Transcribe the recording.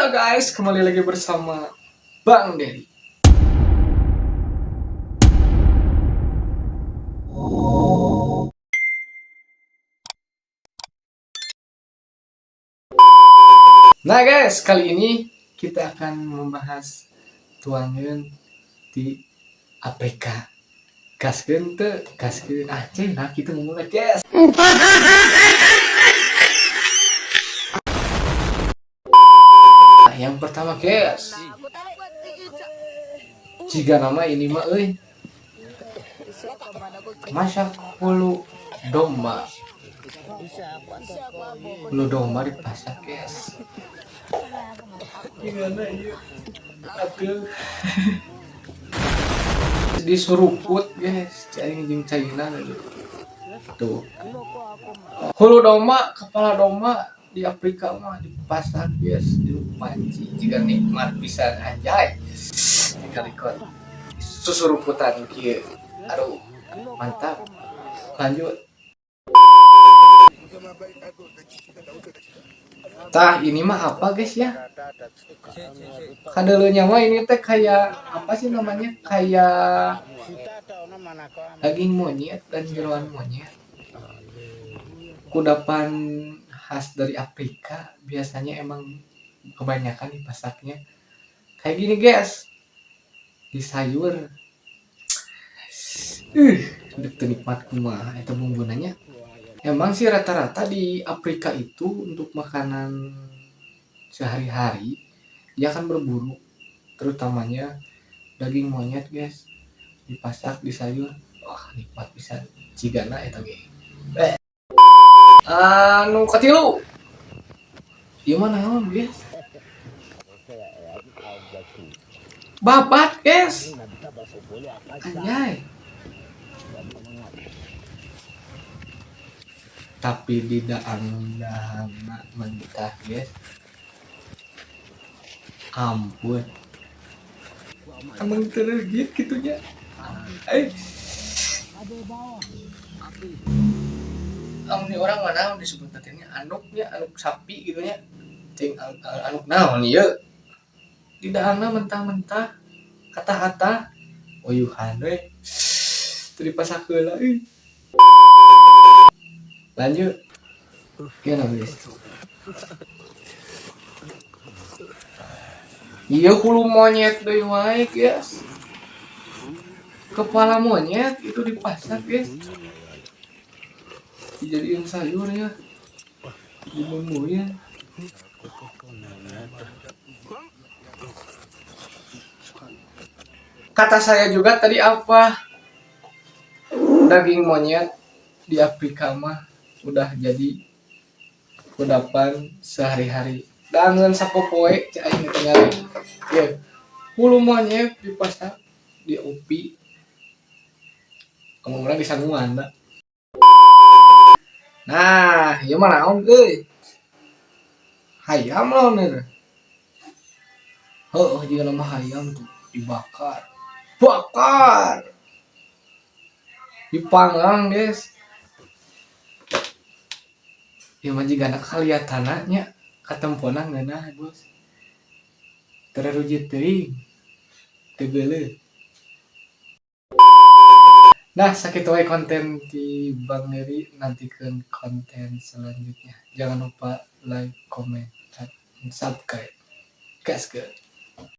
Halo guys, kembali lagi bersama Bang Dery. Nah guys, kali ini kita akan membahas tuangan di Afrika. Gaskeun teu, gaskeun. Ah, cing, nah gitu ngomongnya, guys. Nah, yang pertama guys, jika nama ini mah euy. Masak hulu domba. Hulu domba dipasak, guys. Gimana iya? Aduh. Disuruput guys, cai jeung caina gitu. Tuh. Hulu domba, kepala domba di Afrika mah dipasak guys, di panci jika nikmat pisan anjay. Dikalikon susuruputan kieu. Aduh, mantap. Lanjut. Tah, ini mah apa guys ya? Kadeleunya mah ini teh kayak apa sih namanya? Kayak daging monyet dan jeroan monyet. Kudapan khas dari Afrika biasanya emang kebanyakan dipasaknya kayak gini guys. Di sayur. Dek nikmat kumaha eta bumbunanya. Emang sih rata-rata di Afrika itu untuk makanan sehari-hari dia akan berburu, terutamanya daging monyet guys, dipasak di sayur, wah nikmat pisan cigana eta ge. Anu katilu ieu mah naon guys? Babat guys, anjay. Tapi di daang-daang mentah guys, ampun, emang tergit gitunya. Ini orang mana disebut nantinya anuknya, anuk sapi gitunya, cing anuk naon ieu di daangna mentah-mentah, atah-atah, uyuhan we, teu dipasak heula euy. Lanjut. Iya guys. Iya hulu monyet deui wae guys. Kepala monyet itu dipasak guys. Dijadiin sayur ya. Dibumbuin. Kata saya juga tadi apa? Daging monyet di Afrika mah udah jadi kudapan sehari-hari. Dangan sapopoe cai aing tinggal. Ya. Hulu monyet dipasak di opi. Ngomong urang disanguan da. Nah, ieu mah naon euy? Hayam lawan ieu. Heuh, jiga nama hayam tuh dibakar. Bakar. Dipanggang, guys. Ieu mah jigana kaliatana nya katempona ngeunah, bos. Teu rarujit teuing. Teu geuleuh. Nah, sakitu wae konten di Bang Dery, nantikan konten selanjutnya. Jangan lupa like, comment, dan subscribe. Gaskeun.